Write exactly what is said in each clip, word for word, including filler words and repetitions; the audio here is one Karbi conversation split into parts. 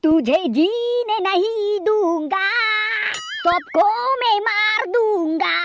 तुझे जीने नहीं दूंगा, सबको मैं मार दूंगा.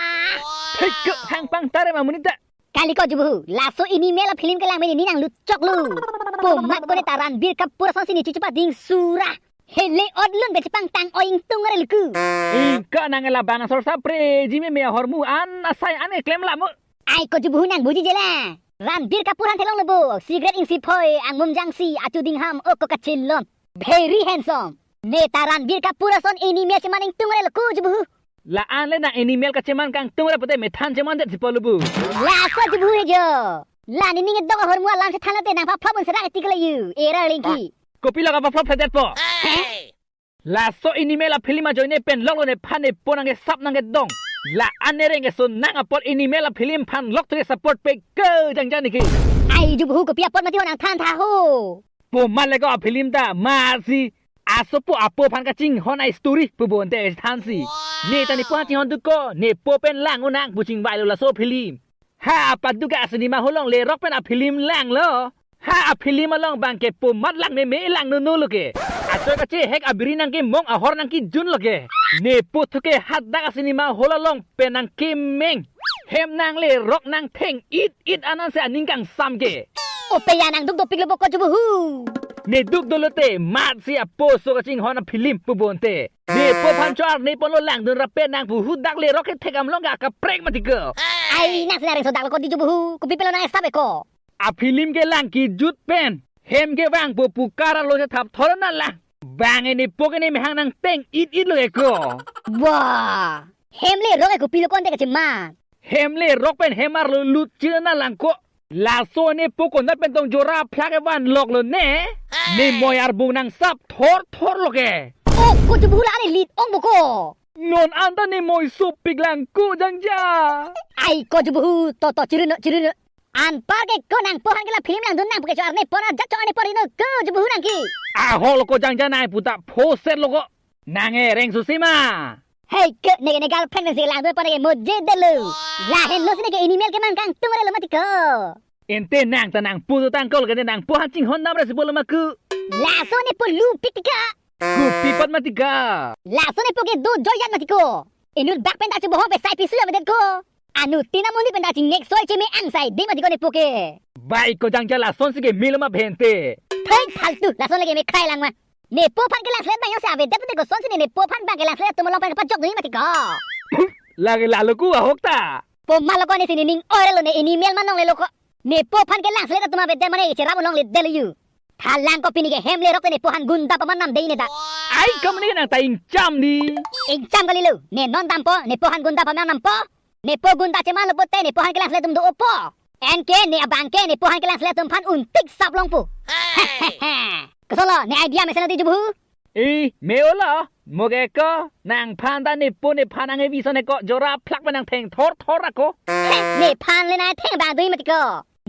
Thek ke, hang pangtare ma monit ta. Kali ko jubuhu, laso animal a-film kelang meni nang lutchok lu. Pu mat ko ne ta Ranbir Kapoor asonsi ne chichupa ding sura. Hele ot lun be chepangtang oi ingtung are luku. Ingka nang labang asor sapre ji meme ahormu an asai an keklem lamu. Ai ko jubuhu nang buji jela. Ranbir Kapoor han theklong lo bo. Cigarette ingsi phoi, angmum jangsi, achu dingham, o ko kachin lon. Very handsome. Ne ta Ranbir Kapoor ason animal cheman ingtung are luku jubuhu. La-an le nang animal kacheman kangtung ra pute methan cheman det si polubu. Laso jubuhu he jo. La nening edok ahormu alam chethan lote nang paphap un serak etik la yu. Era lengki. Kopilo ka paphap phadet po. He? Laso animal a-film ajoine pen loklo nephan nepo nangkesap nangkedong. La-an ne reng keso nang apot animal a-film aphan lok tre support pe ke jangjan niki. Ai jubuhu kopi apot mati ho nang thantha ho. Pu mat le ko a-film ta masi asopo apo aphan kachinghon a-story pu bonte thansi. Ne ta nepo aphan chinghon duk ko, nepo pen lang unang pu chingvai lo laso film. Ha apaduk a-cinema hall along lerok pen a-film lang lo. Ha a-film along bang ke pu mat lang meme lang nunu lo ke. Achoi kachehek abiri nangkemong ahor nangkejun lo ke. Nepo thu ke hadak a-cinema hall along pen nangkemeng. Hem nanglerok nangtheng it it anansi aning kangsam ke. O pe ya nang duk dopik lo bo ko jubuhu. Ne duk dolote matsi apo aso kachinghon a-film pu bonte. Nepo aphan cho-arni ponlo langdun rap pen nang pu hu dak lerok ke thek amlong ka kaprek mati ko. Ai nang si nang rengso dak lo ko di jubuhu. Kopi pelo nang esap e ko. A-film kelang kejut pen hem kevang pu pu kara lo chethap thor na lang. Bang e nepo ke ne mehang nangteng it it lo e ko. Wah. Hem lerok e kopilo konte kacheman. Hem lerok pen hem arlo lut china lang ko. Laso nepo konat pen tong jora phlak evan lok lo ne. Ne moi arbung nangsap thor thor lo ke. O ko jubuhu la ane lit ong bo ko. Non anta ne moi sopik lang ko jangja. Ai ko jubuhu to to chirun chirun. Anpar ke ko nangpo aphan ke la film langdun nang pu ke cho-arni pon ajak cho-arni pon ino ko jubuhu nang ki. Ahok lo ko jangja nai puta phoset lo ko. Nang e rengso si ma. Hei ke ne ne girlfriend si langdun pon ke moje delu. Lahenlo si ne ke animal keman kangtung re lo mati ko. Ente nang ta nangpo tu tangkol ke ne nangpo aphan chinghon dam re si polo ma ku. Laso nepo lupik tika. Kopi apot mati ka. Laso nepo ke do joyat mati ko. Inut bak pen ta chubohong pe sai pisu ya medet ko. Anuttin amonit pen ta chingnek soi cheme angsai ding mati ko nepo ke. Bai ko jangja lasonsi keme lo ma bhente. Thek phaltu lason lagi me khai lang ma. Nepo aphan ke langselet bang yong se avedet pute kosonsi ne nepo aphan bang ke langselet atum along pen kepajok dun mati ko. Lagi lalo ku ahok ta. Pu mat lo ko ne si nening oi re lo ne animal ma nongle lo ko. Nepo aphan ke langselet atum avedet mane cherap along le del yu. Thalang ko pini ke hem lerok te nepo aphan gunda paman nam dei ne ta. Ai kam ne nang ta ingcham di. Ingcham kali lo. Ne non dampo, nepo aphan gunda paman nampo. Nepo gunda cheman lo pute nepo aphan ke langselet atum do-opo. Anke ne abang ke nepo aphan ke langselet atum aphan untik sap longpo. Kosonlo ne idea mesen di jubuhu. I, me-o lo, mo ke ko, nangphan ta nepo nephan nang evi son e ko, jora phlak pen nangtheng thor thor ako. He, nephan le nangtheng bang dui mati ko.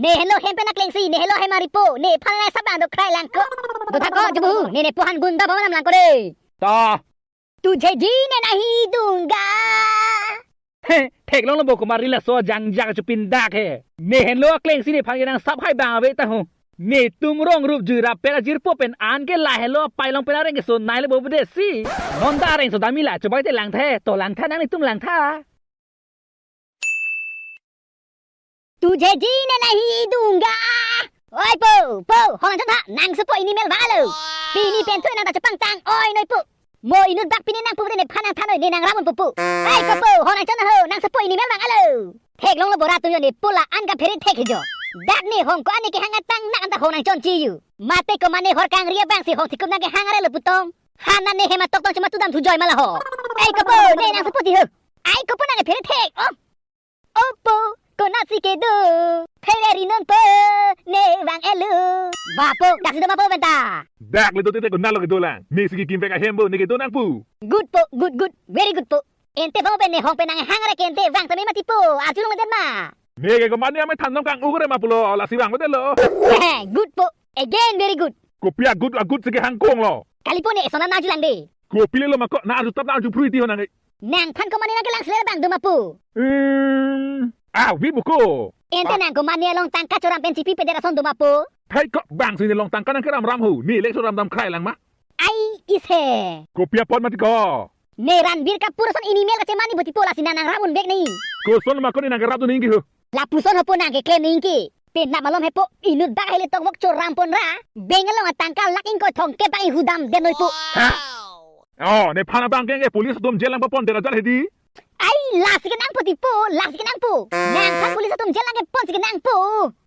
Ne henlo hem pen aklengsi, ne henlo hem aripo, nephan le nang sap bang do krai lang ko. Dotha ko, jubuhu, ne nepo aphan gunda paman nam lang ko de. Ta. तुझे जीने नहीं दूंगा. He, theklong lo bo komat ri laso jangja kachupin dak he. Ne henlo aklengsi nephan ke nang sap hai bang ave ta ho. Netum rong rup jui rap pen ajirpo pen an ke la henlo apai long pen areng keso nai le bo bede si. Non ta areng so dam-i la, chubai te langtha he, to langtha nang netum langtha. तुझे जीने नहीं दूंगा. Oi po, po, ho nangchon tha, nang sopo animal vang alo. Pini pen thu nang ta chepangtang oi noi po. Mo inut bak pini nang pu pute nephan nangthan noi, ne nang ramun pupu. Ai ko po, ho nangchon ho, nang sopo animal vang alo. Theklong lo bo ra atum yo, nepo la-an kaphere thek he jo. Dak ne hong ko-an ne kehang atang nang anta ho nangchon chi yu. Mate komat ne hor kangri abang si hong thikup nangkehang are lo putong. Hana ne hem atok tong chema tudam thu joi ma la ho. Ai ko po, ne nang sopo ti ho. Ai ko po nang phere thek. Oh. O po, konatsi kedo. Phere ri non po, ne vang elo. Ba po, dak si do ma po pen ta. Dak le do te te konat lo kedo lang. Ne si kekim pek ahem bo, ne kedo nang pu. Good po, good, good. Very good po. Ente vang pen ne hong pen nanghang re ke ente vang tame mati po. Arjulong den ma. Ne ke komat ne ame than nong kang ugre ma pulo, lasi vang mate lo. Good po. Again, very good. Kopi a-good, a-good si kehang kong lo. Kali po ne eson an arjulang de. Kopi le lo ma ko, nang arju tap nang arju phrui ti ho nang e. Nangphan komat ne nangkelang selet bang do ma po. Hmm. Ah, vi buko. Ente nang komat ne along tangka choram pen chipi pedet ason do ma po. Thai ko bang si ne along tangka nangkeram ram ho. Ne le choram dam krai lang ma. Ai ise. Kopi apot mati ko? Ne Ranbir Kapoor ason ini email kacheman ni boti po, lasi nang nangrap unbek ni. Koson ma ko ne nang kerap dun ningke ho? Lapuson ho po nang keklem ningke. Penap malom he po, inut bak hele tokvok choram pon ra. Bank along atangka lakh ingkoi thomkep bak inghudam den noi po. Ha? Oh, nephan abang ke police atum jail lang papon dera jal hedi. Ai, lasi kenangpo ti po, lasi kenangpo. Nangphan police atum jail lang kepon si kenangpo.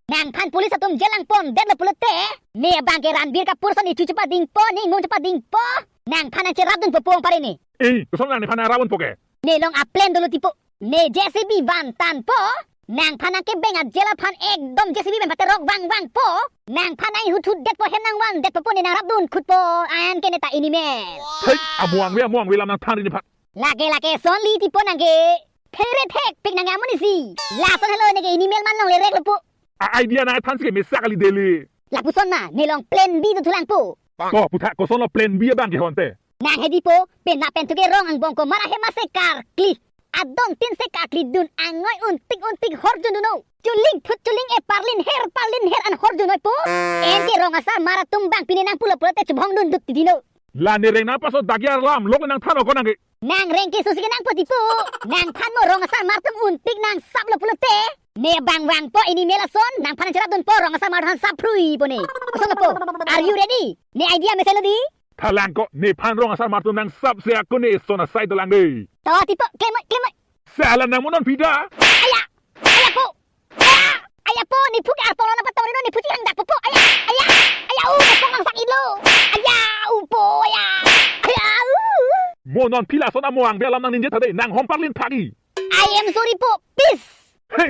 Nangphan police atum jail lang pon detlo pulote, ne abang ke Ranbir Kapoor ason ichu chepadingpo, ne ingmung chepadingpo. Nangphan nangcherap dunpo po ong pare ne. Eh, koson nang nephan nangrap unpo ke? Ne along a-plan dolo ti po. Ne J C B vantanpo. Nangphan nangkebeng a-jail aphan ekdom J C B pen pate rok vangvangpo. Nangphan nang huthut detpo, hem nangvan detpo po, ne nangrap dun khutpo. An ke ne ta ini email. Hei, amo angve, amo angve, lam nangthan ri nephan. Lake lake son li ti po nang ke. Phere thek pik nang amonit si. Lason helo ne ke ini email man longle rek lo po. A-idea nangthan si ke mesa kali dele. Lapuson ma, ne along plan B do thulang po. Ko putha, kosonlo plan B abang ke ho ante? Nang hedi po, penap pen thu ke rong angbong ko mara he mase karkli. Adon tin se karkli dun angoi untik untik horjun dunnon. Chuling thut chuling e parlin her parlin her an horjun noi po. Anke rong asarmar atum bang pine nangpulo pulote chubhong dun dut ti dino. La ne reng nangpaso dagi arlam lok nangthan ko nang ke. Nang reng ke susi kenangpo ti po. Nangphan mo rong asarmar atum untik nangsaplo pulote, ne abang vangpo ini email ason, nangphan nangcherap dunpo, rong asarmar aphan sap phrui po ne. Kosonlo po? Are you ready? Ne idea mesen lo di. Thalang ko, nephan rong asarmar atum nangsap se ako ne son asai dolang de. To ti po, klem oi, klem oi. Sala nang mo non pida. Aya, aya po. Aya, aya po, ne phu ke arpong lo nangpatong rino, ne phu chirang dak po po. Aya, aya, aya, u, po nang sak ilo. Aya, u po, aya. Aya, u. Mo non phi lason amo angve alam nang ninje tha de, nang hom parlin phagi. I am sorry po, peace. He.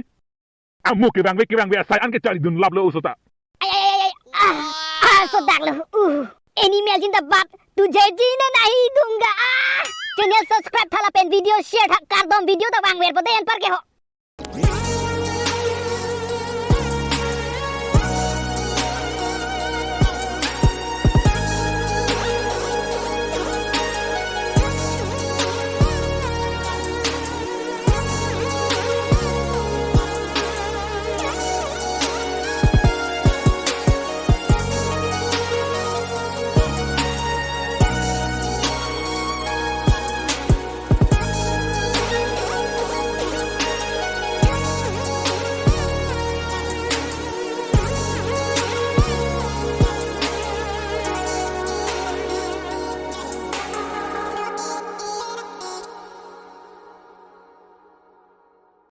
Amo kevangve kevangve asai an ke charli dun laplo oso ta. Ay, ay, ay, ay. Ah, ah, so dak lo. Uh. Animal zindabad. Tujhe jeene nahi dunga. Ah. Channel subscribe tha lapen video share tha, kardom video ta vangverpo de anpar ke ho.